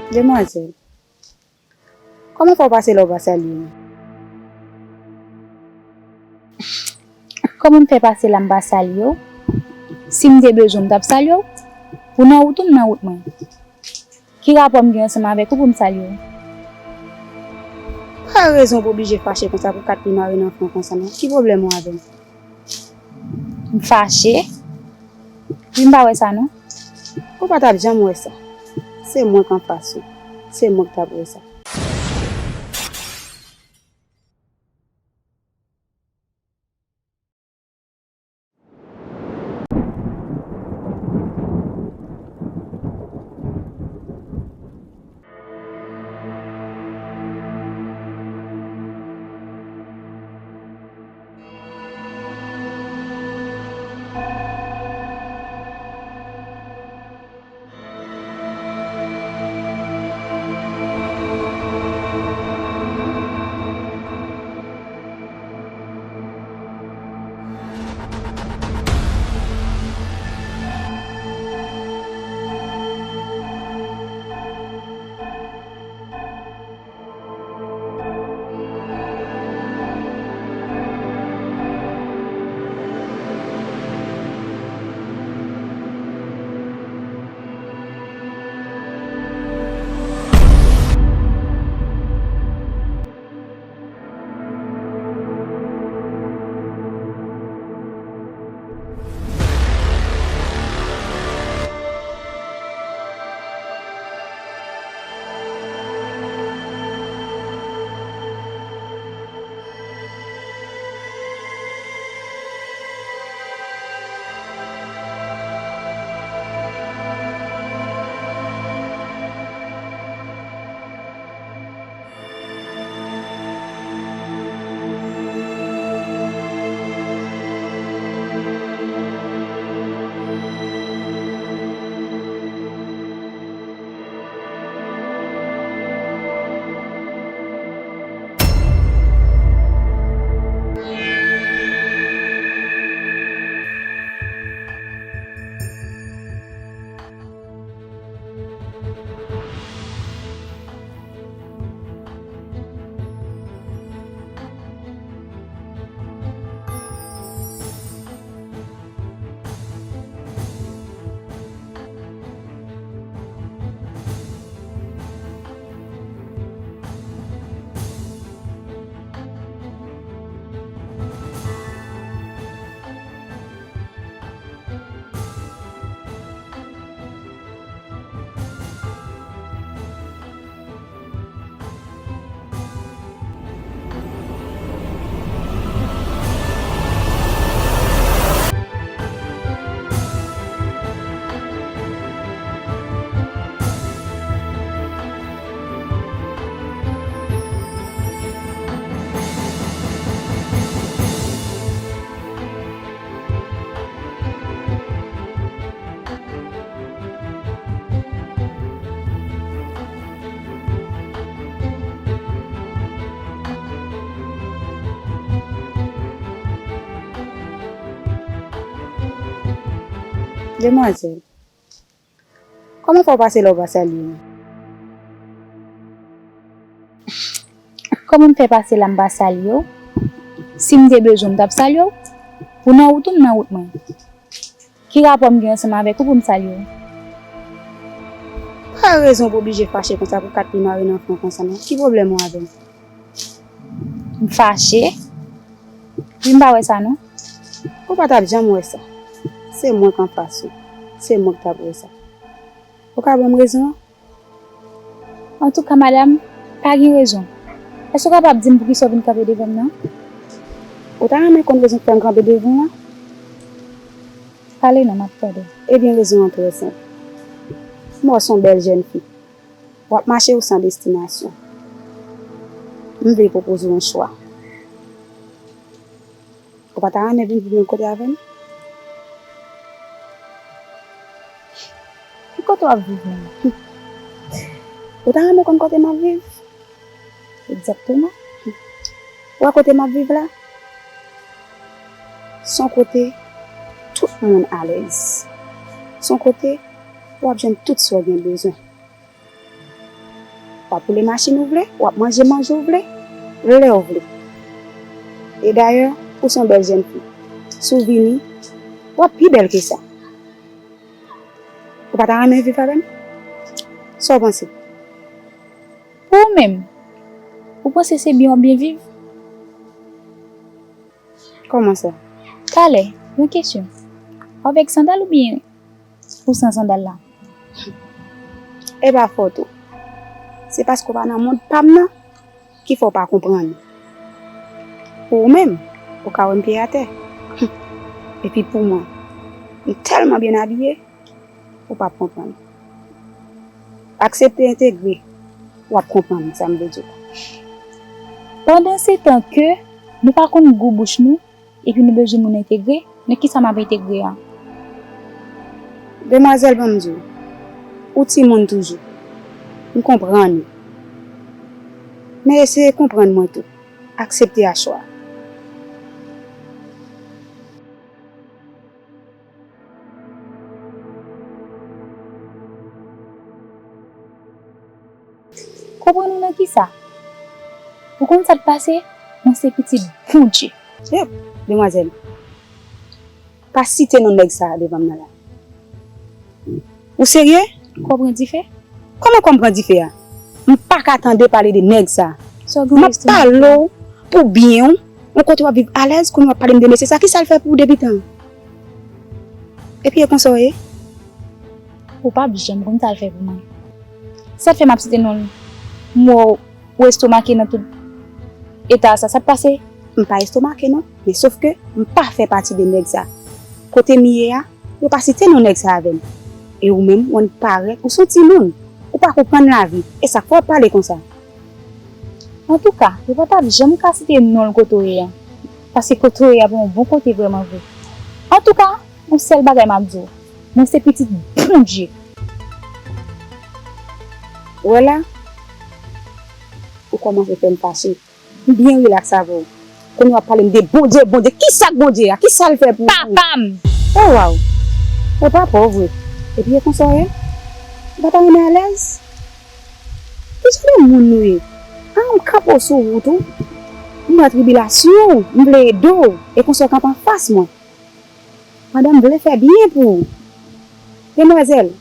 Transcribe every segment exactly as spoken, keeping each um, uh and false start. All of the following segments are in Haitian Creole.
Demwazèl, kòman fè w pase la w pa salye m? Kòman m fè pase la m pa salye w? Si m te bezwen w, m t ap salye w. Ou nan wout ou, m nan wout mwen. Ki rapò m gen ansanm avèk ou pou m salye w? Pa rezon pou oblije fache konsa, pou kat pye mare nan fon konsa non. Ki pwoblèm ou avè m? M fache? Wi, m pa wè sa non. Ou pa t ap janm wè sa. Se mwen k anfas ou. Se mwen k t ap wè sa. Demwazèl, kòman fè w pase la w pa salye m? Kòman m fè pase la m pa salye w? Si m te bezwen w, m t ap salye w. Ou nan wout ou, m nan wout mwen. Ki rapò m gen ansanm avèk ou pou m salye w? Pa rezon pou oblije fache konsa, pou kat pye mare nan fon konsa non. Ki pwoblèm ou avè m? M fache? Wi, m pa wè sa non. Ou pa t ap janm wè sa. Se mwen k anfas ou. Se mwen k t ap wè sa. Ou ka ban m rezon an? Antouka, madanm, pa gen rezon. Èske w kapab di m poukisa w vin kanpe devan m nan? Ou ta renmen konn rezon k fè m kanpe devan w lan? Pale non, m ap tande. Ebyen, rezon an trè senp. M wè w se yon bèl jèn fi. W ap mache, ou san destinasyon. M vle pwopoze w yon chwa. Ou pa ta renmen vin viv menm kote avè m? Ki kote w ap viv menm? Ou ta renmen konn kote m ap viv? Egzakteman. Ou wè kote m ap viv la? Se yon kote tout moun alèz. Se yon kote w ap jwenn tout sa w gen bezwen. W ap woule machin ou vle, w ap manje manje ou vle, lè w vle. E dayè, ou se yon bèl jèn fi. Si w vini, w ap pi bèl ke sa. Ou pa ta renmen viv avè m? Sa w panse? Pou ou menm, ou panse se byen w ap byen viv? Kòman sa? Talè, yon kesyon. W avèk sandal oubyen ou san sandal la? E pa fòt ou. Se paske w pa nan mond pa m nan ki fè w pa konprann. Pou ou menm, ou ka wè m pye atè. Epi pou mwen, m tèlman byen abiye, ou p ap konprann. Aksepte entegre, w ap konprann sa m vle di w. Pandansetan ke nou pa konn gou bouch nou, epi nou bezwen moun entegre, nan kisa m ap entegre a? Demwazèl, ban m di w, ou timoun toujou. M konprann ou. Men eseye konprann mwen tou. Aksepte a chwa. Konprann ou nan kisa? Ou konn sa k pase? Mwen se pitit Bondye. Yep, demwazèl. Pa site non nèg sa a devan m nan la. Ou serye? Kò w pran dife? Kòman kò m pran dife a? M pa ka tande pale de nèg sa a. M ap pale w pou byen w, yon kote w ap viv alèz, kounye a w ap pale m de mesye sa. Kisa l fè pou ou depi tan? Epi e konsa w ye? Ou p ap janm konn sa l fè pou mwen. Sa k fè m ap site non l? M wè w, ou estomake nan tout eta sa. Sa k pase? M pa estomake non, men sof ke m pa fè pati de nèg sa. Kote m ye a, yo pa site non nèg sa avè m. E ou menm, w annik parèt, ou se yon timoun. Ou pa konprann lavi. E sa k fè w ap pale konsa. Antouka, yo pa t ap janm ka site non l kote w ye a. Paske kote w ye a pa yon bon kote vrèman vre. Antouka, yon sèl bagay m ap di w, mwen se pitit Bondye. Ou wè la, ou kòmanse fè m fache. M byen rilaks avè w. Kounye a w ap pale m de Bondye, Bondye. Kisa k Bondye a? Kisa l fè pou ou? Papa m! O waw! E papa w vre. Epi e konsa w ye? Ou pa ta renmen alèz? Ki jan de moun nou ye? A, m kanpe w sou wout ou. M nan tribilasyon, m vle ede w. E konsa w kanpe anfas mwen. Pandan m vle fè byen pou ou. Demwazèl,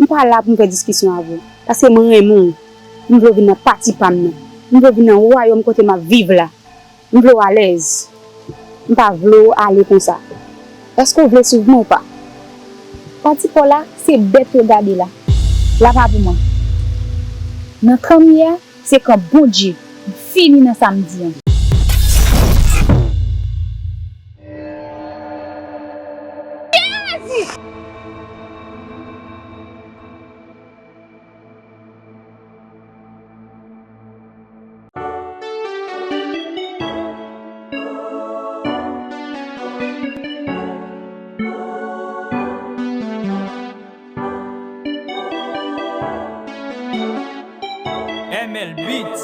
m pa la pou m fè diskisyon avè w, paske m renmen w. M vle w vin nan pati pa m nan. M vle w vin nan wayòm kote m ap viv la. M vle w alèz. M pa vle w ale konsa. Èske w vle swiv mwen ou pa? Pati pa w la, se bèt yo gade la. La pa pou mwen. Nan kan m ye a, se kan Bondye. M fini nan sa m di an. M L Beats.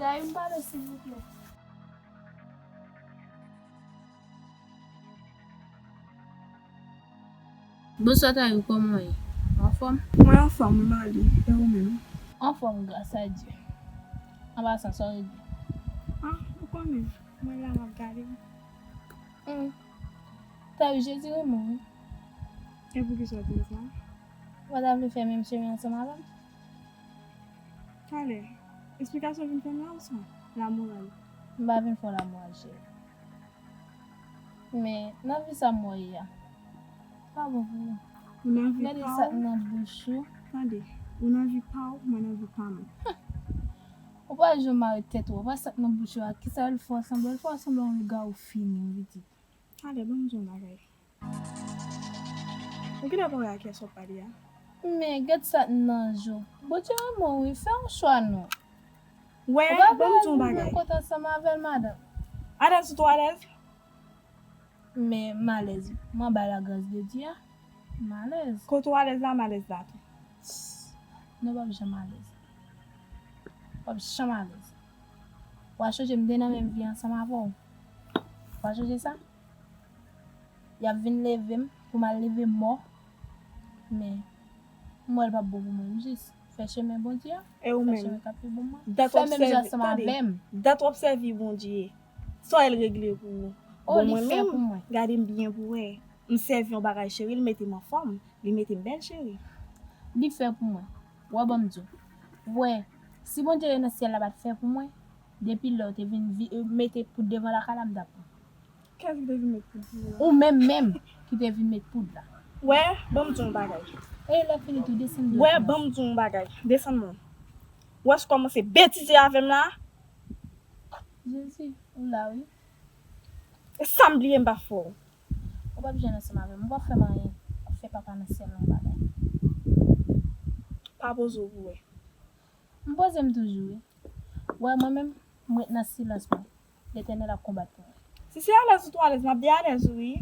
Tayou, m pale, silvouplè. Bonswa Tayou, kòman w ye? Ou anfòm? Mwen anfòm, wi Marly. E ou menm? Anfòm, gras a Dye. An pasan, sa w regle? Ah, ou konnen, mwen la m ap gade. Hmm. Tayou, Jezi renmen w, wi. E poukisa w di sa? Ou pa ta vle fè menm chemen ansanm avè m? Talè, esplikasyon w vin fè m la ou sa? Lamoral. M pa vin fè w lamoral, cheri. Men, nan vi sa m wè w ye a, pa bon pou ou. Ou nan vi pa w. Gade sa k nan bouch ou. Tande, ou nan vi pa w, mwen nan vi pa m. Ou pa janm mare tèt ou, ou pa sa k nan bouch ou a, kisa l fè w sanble, l fè w sanble yon lougawou fini, yon pitit. Talè, ban m di w yon bagay. Ou genlè pa wè a kiyès w ap pale a? Men, gad sa k nan je w. Bondye renmen w wi, fè yon chwa non. Wè, ban m di w yon bagay. Ou pa vle al viv nan kòt ansanm avè l, madanm? Alèz ou twò alèz? Men, m alèz. Mwen ba la gras de Dye a. M alèz. Kote w alèz la, m alèz la tou. Non, w p ap janm alèz. W p ap janm alèz. W a chonje m te nan menm vi ansanm avè w. W a chonje sa? Y ap vin leve m pou m al leve mò. Men, m wè l p ap bon pou mwen. M jis fè chemen Bondye a. E ou menm? Fè chemen k ap pi bon mwen. Fè menm jan ansanm avè m. Dat w ap sèvi Bondye. Sa w wè l regle pou ou? Oh, bon, li fè pou mwen. Gade m byen pou wè. M sèvi yon bagay cheri, li mete m anfòm, li mete m bèl cheri. Li fè pou mwen. Wè, ban m di w. Wè, si Bondye nan syèl la pa t fè pou mwen, depi lè w te vin vi-, mete poud devan lakay la, m t ap pran. Kiyès ki te vin met poud pou ou la? Ou menm menm ki te vin met poud la. Wè, ban m di w yon bagay. E lè fini tou, desann dlo. Wè, ban m di w yon bagay. Desann mwen. Wè, si w kòmanse betize avè m la. Jezi, ou la wi. E sa m bliye m pa fè w. Ou p ap jwenn ansanm avè m. Ou p ap fè m anyen. W ap fè Papa nan syèl la yon bagay. Pa poze w pou wè. M poze m toujou wi. Wè, mwen menm, m ret nan silans mwen. Letènèl ap konbat pou mwen. Si se alèz ou twò alèz, m ap deyalèz ou wi.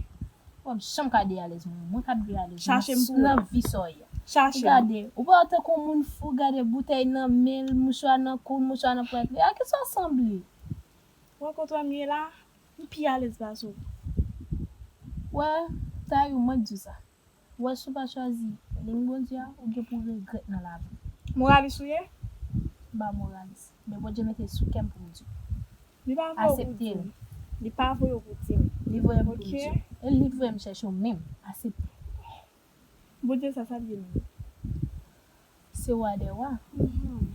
W ap janm ka deyalèz mwen. Mwen k ap deyalèz ou. Chache m pou wè. Nan vi sa w ye a. Chache m. Ou gade, ou pa tankou yon moun fou, gade boutèy nan men l, mouchwa nan kou l, mouchwa nan pwent li. A kisa w sanble? Wè kote w ye la, m pi alèz pase w. Wè, Tayou, mwen k di w sa. Wè, si w pa chwazi liy Bondye a, ou gen pou w regrèt nan lavi w. Moralis ou ye? M pa moralis. Men Bondye mete sou kè m pou m di w. Li pa voye w pou di m. Li pa voye w pou di m. Li voye m pou m di w. E li voye m chèche w menm. Aksepte. Bondye sa, sa l ye menm? Se Wa dè wa.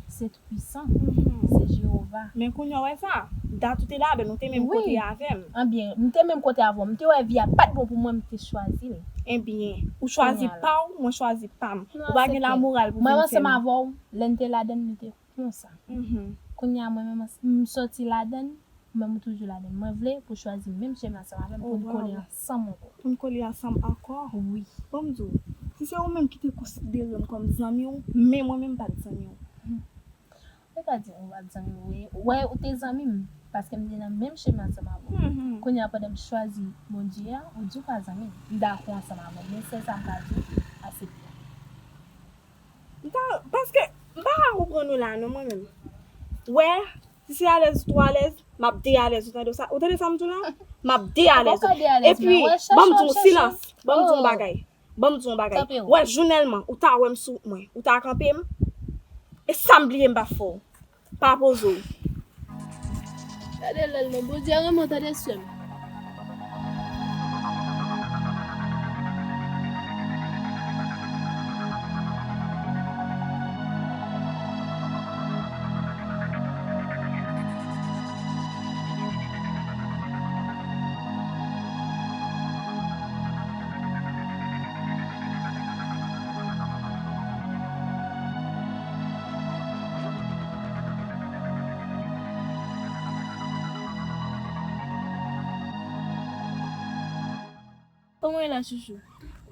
Se Toupisan. Se Jewova. Men kounye a w wè sa, dat ou te ladann, ou te menm kote avè m. Ebyen, m te menm kote avè w. M te wè vi a pa t bon pou mwen, m te chwazi l. Ebyen, ou chwazi pa w, mwen chwazi pa m. Ou pa gen lamoral pou vin fè m. Mwen ansanm avè w, lè n te ladann, nou te konsa. Kounye a, mwen menm, m sòti ladann, Mwen menm, m toujou ladann. Mwen vle pou w chwazi menm chemen ansanm avè m pou n kole ansanm ankò. Pou n kole ansanm ankò? Wi. Bon, m di w, si se ou menm ki te konsidere m kòm zanmi w, men mwen menm m pa t zanmi w. Ou pa ka di m ou pa t zanmi m, wi. Wè, ou te zanmi m, paske m te nan menm chemen ansanm avè w. Kounye a, pandan m chwazi Bondye a, ou di w pa zanmi m. M dakò ansanm avè w, men sèl sa m ka di w, aksepte. M ta, paske m pa ka konprann ou la non, mwen menm. Wè, si se alèz ou twò alèz, m ap deyalèz ou, tande sa? Ou tande sa m di w la? M ap deyalèz ou. Epi, ban m di w, silans, ban m di w yon bagay. Ban m di w yon bagay. Wè, jounèlman, ou ta wè m sou wout mwen, ou ta kanpe m. E sa m bliye m pa fè w. Pa poze w. Gade lè l non, Bondye renmen w tande sè m. Kòman w ye la, chouchou?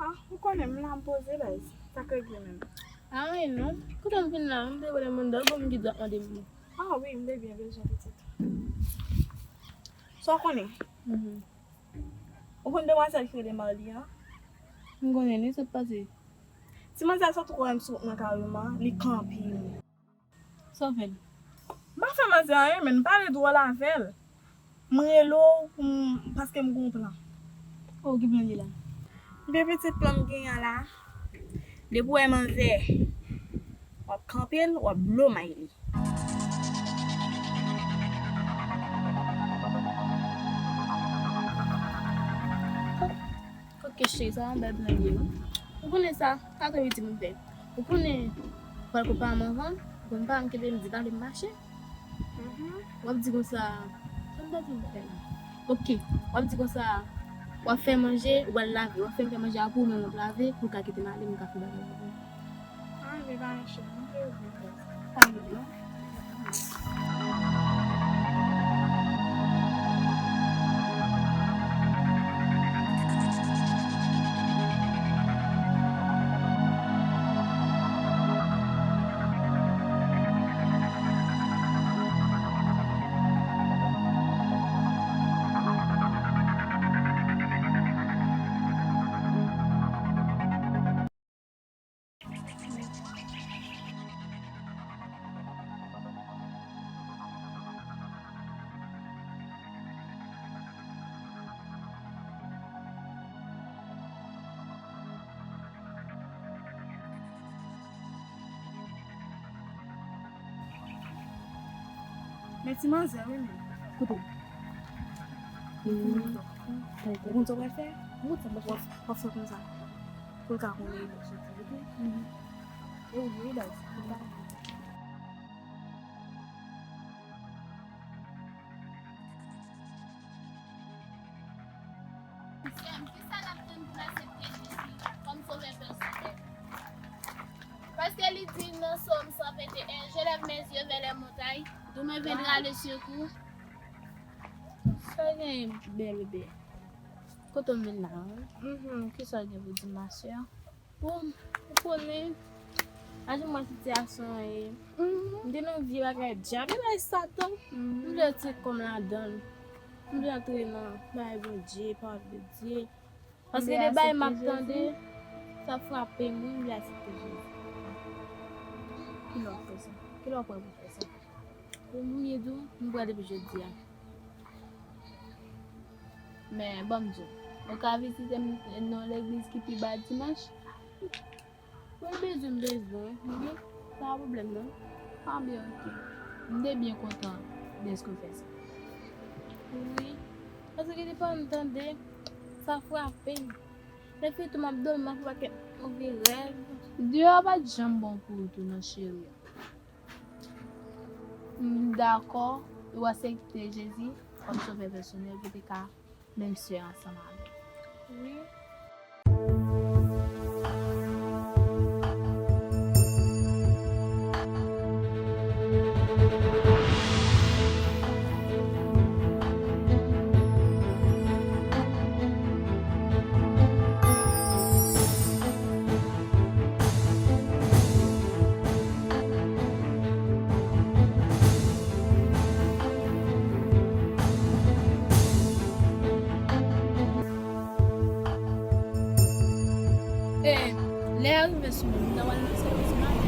Ah, ou konnen m la, m poze baz. Sa k regle menm? Anyen non. Kote m vin la, m te wè lè m anndan, bon, m gen dwa mande m. Ah wi, m te byen bezwen pitit. Sa w konnen? Ou konn demwazèl ki rele Marly an? M konnen li, sa k pase? Ti manzè sot wè m sou wout mwen kareman, li kanpe m. Sa w fè l? M Pa fè manzè anyen, men m pale dwòl avè l. M rele w pou m, paske m gen yon plan. Oh, ki plan li la? Byen pitit plan m genyen an la. Depi w wè manzè, w ap kanpe l, w ap blomay li. Ok, cheri, sa yon bèl plan li ye, wi. Ou konnen sa, sa trè piti pou m fè. Ou konnen, pral kote paran m anvan, ou konnen paran m kite m di pale m mache. W ap di konsa, sa m ta di m fè la? Ok, w ap di konsa, w ap fè manje, w al lave, w ap fè m fè manje a pou ou menm w ap lave, pou w ka kite m ale, m ka fè bagay avè w. Ah, men pa yon chèf, mwen te ouvri pòt. Pa gen non. Men ti manzè, wi, men. Koute. Ou konn sa w pral fè? Ou konn sa w pral fè? W ap, w ap fè konsa. Pou l ka konnen lè w soti, oke? E ou vle, baz. Sè m, kisa n ap tann pou n aksepte Jezi kòm Sovè pèsonèl? Paske li di nan Sòm san venteyen, Je lève mes yeux vers les montagnes, d'où me viendra le secours. Sa w genyen, bèl bebe? Kote w vin la, wi? Mhm, kisa w gen pou di m, ma sè? Bon, ou konnen, aji mwen sitiyasyon an ye. M te nan vye bagay dyab, e bay Satan. M vle retire kò m ladan l. M vle antre nan bagay Bondye, pawòl de Dye. Paske de bagay m ap tande, sa frape m, wi, m vle aksepte Jezi. Kilè w ap fè sa? Kilè w ap fè sa? Pou m byen di w, m prè depi jodi a. Men, ban m di w, ou ka vizite m nan yon legliz ki pi ba dimanch? Mwen bezwen, m bezwen, wi. Pa pwoblèm, non. Anben, oke. M te byen kontan dèske w fè sa. Wi. Paske depi m tande, sa frape m. Epi tou, m ap dòmi, m ap fè pakèt move rèv. Deyò a pa t janm bon pou ou tou, non, cheri. M dakò, ou aksepte Jezi kòm sovè pèsonèl pou te ka menm sè ansanm avè l. Wi. E, lè a rive sou mwen, m ta pral nan sèvis Manou.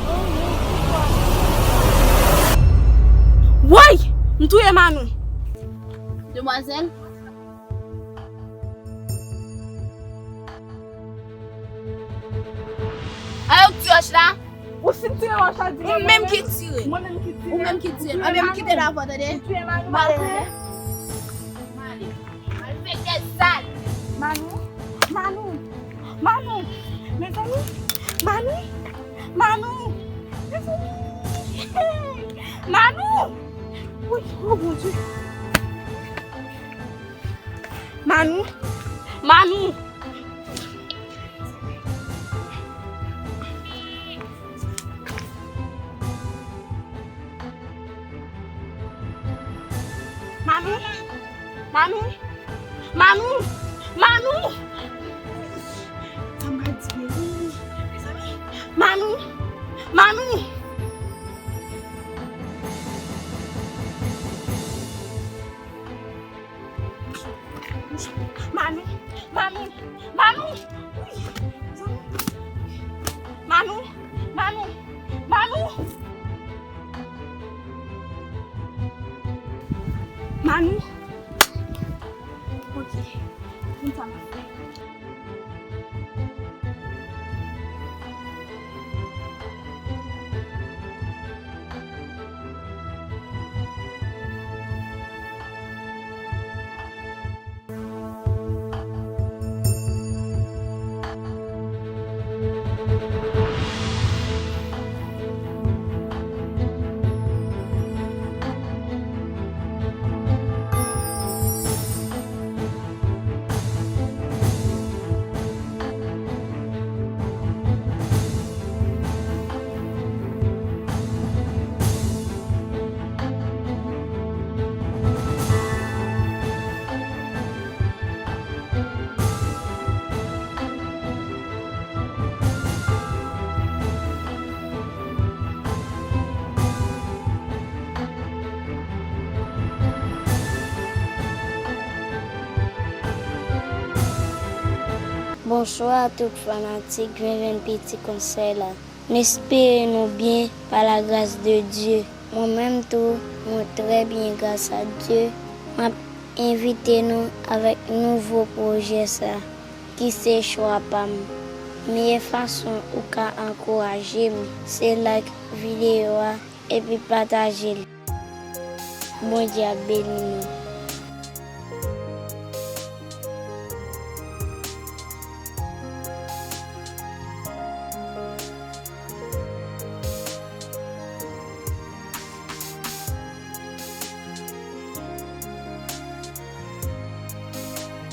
Oh, non, poukwa? Woy! M touye Manou! Demwazèl, a yo k tire wòch la? Ou si m tire wòch la, di mwen. Ou menm ki tire. Mwen menm ki tire. Ou menm ki tire. Anben, m kite l avè w, tande? Ou touye Manou. M ale. M ale. Malfektè sal. Manou. Manou. Manou. Mezanmi. Manou. Manou. Mezanmi. Hey. Manou. Wi, oh Bondye. Manou. Manou. Manou. Manou. Manou. Manou. Sa m pral di, mezanmi. Manou. Manou. Manou, Manou, Manou, Manou, Manou, Manou. Bonswa tout fanatik Venvenn Piti Konsèy la. M espere nou byen pa la gras de Dye. Mwen menm tou, mwen trè byen gras a Dye. M ap envite nou avèk nouvo pwojè sa ki se chwa pa m. Meyè fason ou ka ankouraje m, se like videyo a epi pataje l. Bondye ap beni nou.